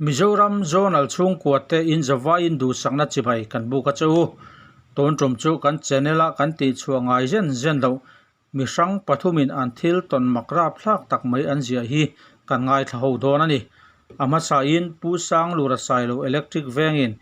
Mizoram Zonal chhungkua te in zavaiin duhsakna chibai kan buk a che u. Tun tum chu kan channel a kan tihchhuah ngai zen zen loh mi hrang pathumin an thil tawn mak rap thlak tak mai an ziah hi kan ngaithla ho dawn a ni. A hmasain Pu Sanglura Sailo Electric vengin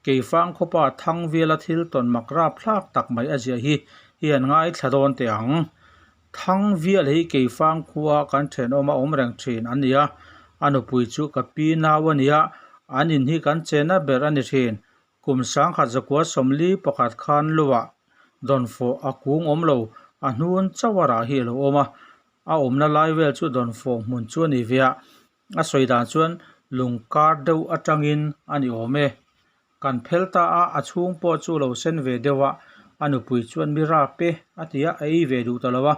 Keifang khawpa Thangviala thil tawn mak rap thlak tak mai a ziah hi hi an ngaithla dawn teh ang. Thangviala hi Keifang khua kan thenawm a awm reng thin an ni a, a nupui chu ka pi nau a ni a, an in hi kan chenna ber a ni thin. Kum sangkhat zakua 41 khan luah dawnfawh a kung awm lo, a hnun chauh a rah hi a lo awm a, a awmna lai vel chu dawnfawh hmun chu a ni ve a, a sawi dan chuan lung kar deuh atangin a ni awm e. Kan phel ta a, a chhung pawh chu lo sen ve deuh a, a nupui chuan mi rap e a ti a, a ei ve duh ta lo a.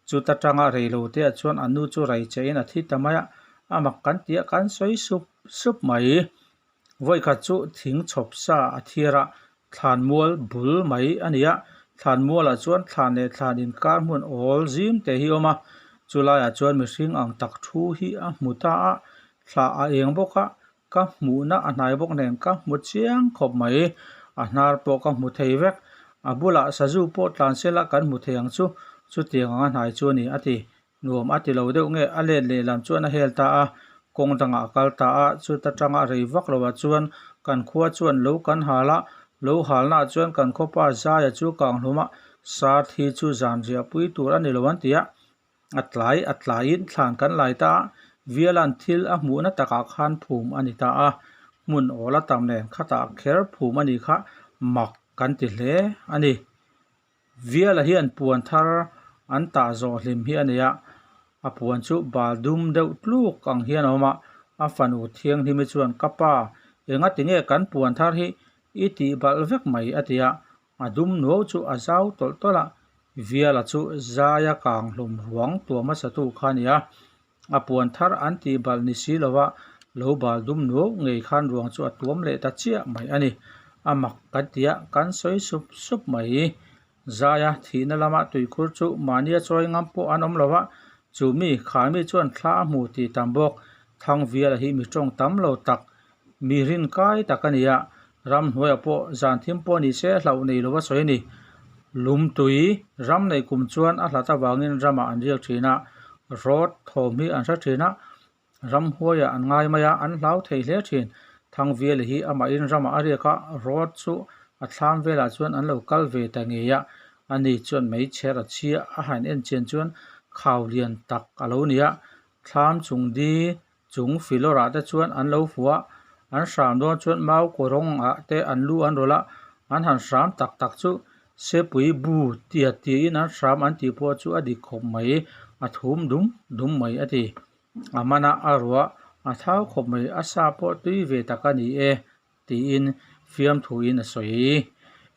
Chuta tanga rei lo te ah chuan a nu chu rai che in a thi ta mai a, a mak kan ti a, kan sawi sup sup mai. Vawikhat chu thing chhawp sa a thiar a, thlan mual bul mai a ni a, thlan mualah chuan thlan leh thlan inkar hmun awl zim te hi a awm a, chu laiah chuan mihring ang tak thu hi a hmu ta a, thla a eng bawk a, ka hmuhna a hnai bawk nen ka hmu chiang khawp mai, a hnar pawh ka hmu thei vek, a bulah sazu pawh tlan sela kan hmu thei ang chu, chutiang anga hnai chu a ni a ti. Nuam a ti lo deuh nge a let lehlam chuan a hel ta a, kawng dangah a kal ta a, chuta tanga rei vak loah chuan kan khua chuan lo kan hal a, lo halnaah chuan kan khawpa zaia chu kang hlum a, sar thi chu zan riah pui tur a ni lo an ti a, a tlai a tlaiin thlan kan lai ta a, Viala'n thil a hmuhna takah khan phum a ni ta a, hmun awl a tam nen khatah kher phum a nih kha mak kan ti hle a ni. Viala hian puan thar an tah zawh hlim hi a nei a, a puan chu bal dum deuh tluk ang hian a awm a, a fanu thianghlimi chuan ka pa enga tinge kan puan thar hi i tih balh vek mai a ti a, a dum nuau chu a zau tawlh tawlh a, Viala chu zaia kang hlum ruang tuah hmasa tu kha a ni a, a puan thar an tih balh ni si lova lo bal dum nuau ngei khan ruang chu a tuam leh ta chiah mai a ni. A mak kan ti a, kan sawi sup sup mai. Zaia thihna lama tuikhur chu mahnia chawi ngam pawh an awm lova, chu mi kha mi chuan thla a hmu tih tam bawk. Thangviala hi mi tawng tam lo tak, mi rinkai tak a ni a, ramhnuaiah pawh zan thim pawh ni se hlauh nei lova sawi a ni. Lumtui ram neih kum chuan a hlat avangin ramah an riak thin a, rawt thawm hi an hre thin a, ramhuaiah an ngai mai a, an hlau thei hle thin. Thangviali hi amahin ramah a riak a, rawt chu a thlam velah chuan an lo kal ve ta ngei a, ani chuan meichher a chhia a han en chian chuan khau lian tak a lo ni a, thlam chung di Chung filawr ah te chuan an lo fuh a, an hram dawn chuan mau kawrawng ah te an lu an rawlh a, an han hram tak tak chu sepui bu tia tiin an hram an tih pawh chu a dik khawp mai, a thum dum dum mai a ti. A mana a ruah a thau khawp mai, a sa pawh tui ve tak a ni e tiin fiamthuin a sawi.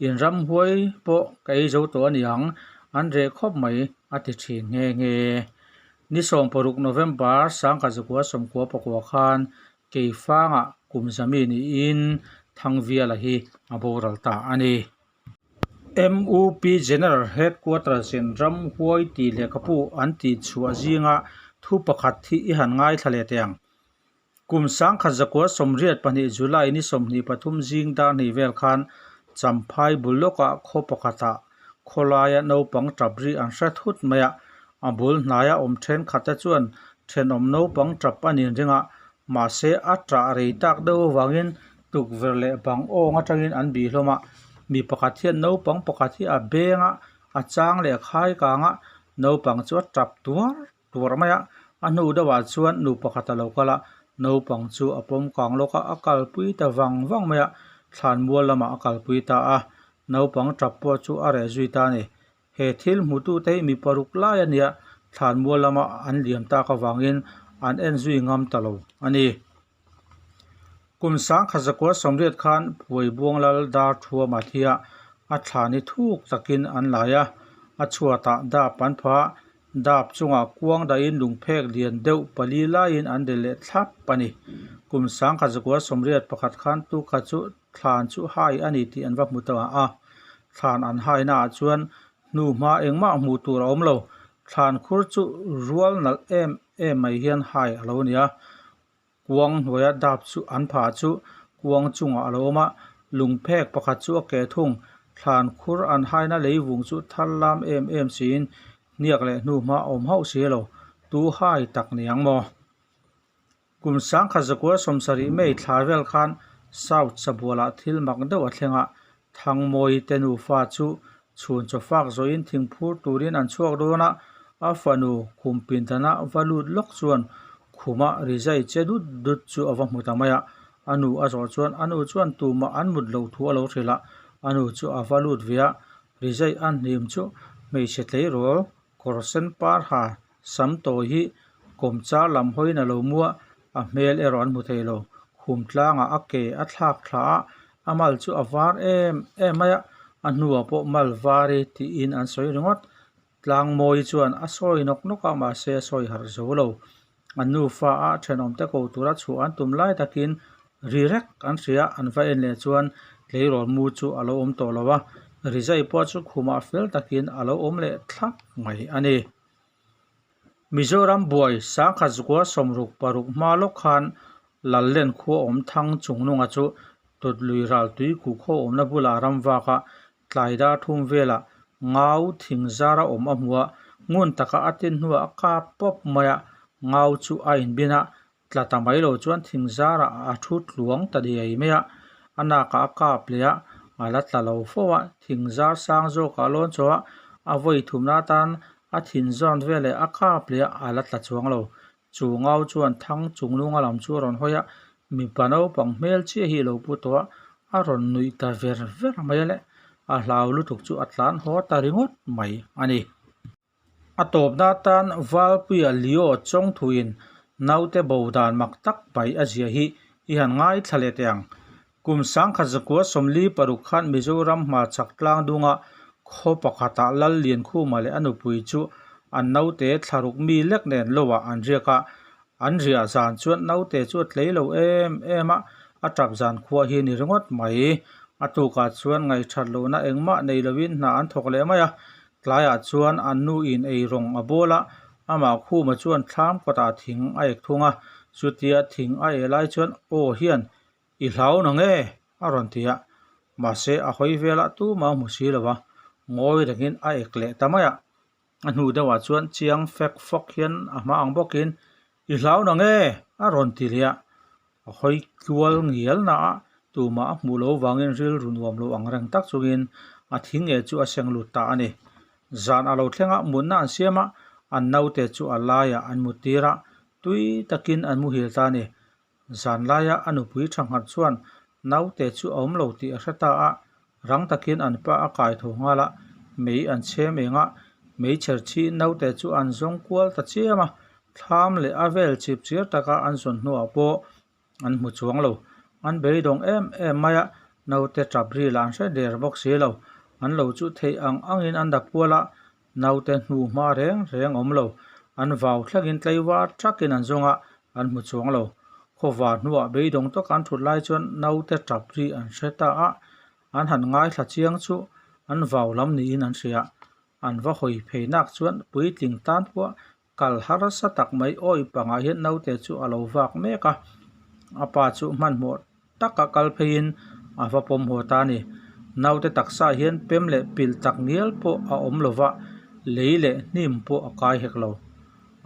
In ramhuai pawh ka ei zo tawh a ni ang, an reh khawp mai a ti thin nghe nghe. Ni 16 November 1994 khan Keifangah kum zami niin Thangviala hi a boral ta a ni. MUP General Headquarters in ramhuai tih lehkhapu an tihchhuah zinga thu pakhat hi i han ngaithla leh teh ang. Kum 1982 July ni 23 zing dar hnih vel khan Champhai bul lawkah khaw pakhatah khawlaia naupang tap ri an hre thut mai a, a bul hnaia awm thenkhatte chuan thenawm naupang tap a nin ring a, mahse a tah rei tak deuh avangin tukverh leh bang awng atangin an bih hlawm a, mi pakhat hian naupang pakhat hi a beng a, a chang leh a khai kang a, naupang chu a tap tuar Tuar mai a, a hnu deuhah chuan nu pakhat a lo kal a, naupang chu a pawm kang lawk a, a kalpui ta vang vang mai a, thlanmual lamah a kalpui ta a, naupang tap pawh chu a reh zui ta a ni. He thil hmutute hi mi paruk lai a nia, thlanmual lama an liam tak avangin an en zui ngam ta lo a ni. Kum 1980 khan Phuaibuang lal dar thuama thia a thlan hi thuk takin an lai a, a chhuatah dap an phah a, dap chungah kuang dahin lungphek lian deuh pali laiin an ri leh thlap a ni. Kum 1981 khan tukha chu thlan chu hai a ni tih an va hmu ta a, thlan an hainaah chuan hnuhma engmah hmuh tur a awm lo, thlan khur chu rual nalh em em mai hian hai a lo ni a. Kuang hnuaia dap chu an phah chu kuang chungah a lo awm a lung phek pakhat chu a keh thung thlan khur an haina lei vung chu thar lam em em siin hniak leh hnu hma a awm hauh si lo tu hai tak ni ang maw. Kum sangkhat zakua sawmsarih May thla vel khan South Sabualah thil mak deuh a thleng a, Thangmawi te nufa chu chhun chaw fak zawhin thingphur turin an chhuak dawn a, a fanu khum pindana va lut lawk chuan khuma rizai che dut dut chu a va hmu ta mai a, a nu a zawh chuan a nu chuan tumah an mut loh thu a lo hrilh a, a nu chu a va lut ve a, rizai a hnim chu hmeichhe tleirawl kawr sen par ha sam tawi hi kawmchar lam hawiin a lo mu a, a hmel erawh an hmu thei lo. Khum tlangah a ke a thlak thla a, a mal chu a var em em mai a, a hnuah pawh mal var i tiin an sawi ringawt. Tlangmawi chuan a sawi nawk nawk a, mahse a sawi harh zo lo. An nufa a thenawmte ko tura chhuah an tum lai takin ri rek an hria a, an va en leh chuan tleirawl mu chu a lo awm tawh lo a, rizai pawh chu khumah fel takin a lo awm leh thlap mai a ni. Mizoram buai sangkhat zukua sawmruk paruk hma lawk khan Lallen khua awm thang chungnunga chu Tawtlui ral tui kuh khaw awmna bulah ram vak a, tlai dar thum velah ngau thing zara awm a hmu a, ngun taka a tin hnuah a kap pawp mai a, ngau chu a inbin a, tla ta mai lo chuan thing zarah a thu tluang ta diai mai a, a nakah a kap leh a, a la tla lo fo a, thing zar sang zawkah a lawn chho a, a vawi thumna atan a thin zawn veleh a kap leh a, a la tla chuang lo. Chu ngau chuan thang chung lunga lam chu a rawn hawi a, mipa naupang hmel chiah hi a lo pu tawh a, a rawn nuih ta ver ver mai a le, a hlau lutuk chu a tlan haw ta ringawt mai a ni. A tawpna atan Valpuia Leo chawngthuin naute bo dan mak tak mai a zia hi i han ngaithla leh teh ang. Kum sangkhat zakua sawmli paruk khan Mizoram hmarchhak tlang dunga khaw pakhatah Lal Liankhuma leh a nupui chu an naute thlaruk mi lek nen loah an riak a, an riah zan chuan naute chu a tlei lo em em a, a tap zan khua hi a ni ringawt mai. A tukah chuan ngaihṭhat lohna engmah nei loin hna an thawk leh mai a, Tlaiah chuan an nuin ei rawng a bawl a, amah Khuma chuan thlam kawtah thing a ek thung a, chutia thing a eh lai chuan aw hian I hlau na nge? a rawn ti a, mahse a hawi velah tumah a hmu si lo a, ngawi rengin a ek leh ta mai a. A hnu deuhah chuan chiang fek fawk hian a hma ang bawkin I hlau na nge? a rawn ti leh a, A hawi tlual ngial na a, tumah a hmuh loh vangin rilru nuam lo ang reng tak chungin a thing nge chu a seng lut ta a ni. Zan a lo thleng a, mutna an siam a, an naute chu a laiah an mut tir a, tui takin an muhil ta a ni. Zan laia a nupui tha nghat chuan naute chu a awm lo tih a hre ta a, rang takin an pa a kai tho nghal a, mei an chhem eng a, meichher chhiin naute chu an zawng kual ta chiam a, Thlam leh a vel chip chiar taka an zawn hnuah pawh an hmu chuang lo. An beidawng em em mai a, naute tap ri lah an hre der bawk si lo. An lo chu theih ang angin an dap kual a, naute hnu hma reng reng awm lo. An vau thlengin tleivar thakin an zawng a, an hmu chuang lo. Khawvar hnuah beidawng tawka an thut lai chuan naute tap ri an hre ta a, an han ngaithla chiang chu an vau lam niin an hria. An va hawi phei nak chuan puitling tan pawh kal harsa tak mai awi pangah hian naute chu a lo vak mek a, a pa chu hmanhmawh taka kal pheiin a va pawm haw ta a ni. Naute taksa hian pem leh pilh tak ngial pawh a awm lo va, lei leh hnim pawh a kai hek lo.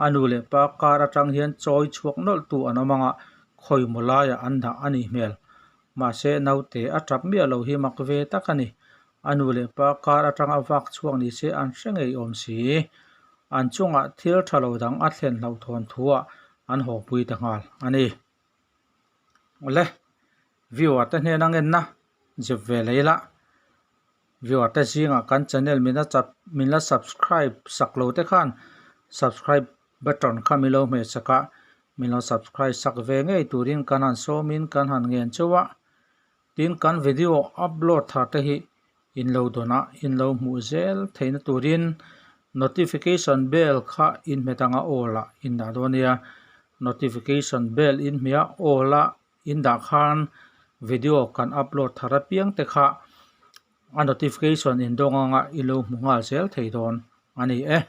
A nu leh pa kar atang hian chawi chhuak nawlh tu an awm ang a, khawimaw laiah an dah a nih hmel. Mahse naute a tap miah lo hi mak ve tak a ni. A nu leh pa kar atanga vak chhuak ni se an hre ngei awm si. An chungah thil tha lo dang a thlen hlauhthawn thuah an hawpui ta nghal a ni. Awle, viewer te hnena ngenna zep ve lei la. Viewer te zingah kan channel min la subscribe sak lo te khan subscribe button kha min lo hmeh sak a, min lo subscribe sak ve ngei turin kan han sawmin kan han ngen chauh a. Tin kan video upload thar te hi in lo dawn a, in lo hmuh zel theihna turin notification bell kha in hmet anga all ah in dah dawn nia. Notification bell in hmeh a all a in dah khan video kan upload thar apiang te kha a notification in dawng anga i lo hmu nghal zel thei dawn a ni e.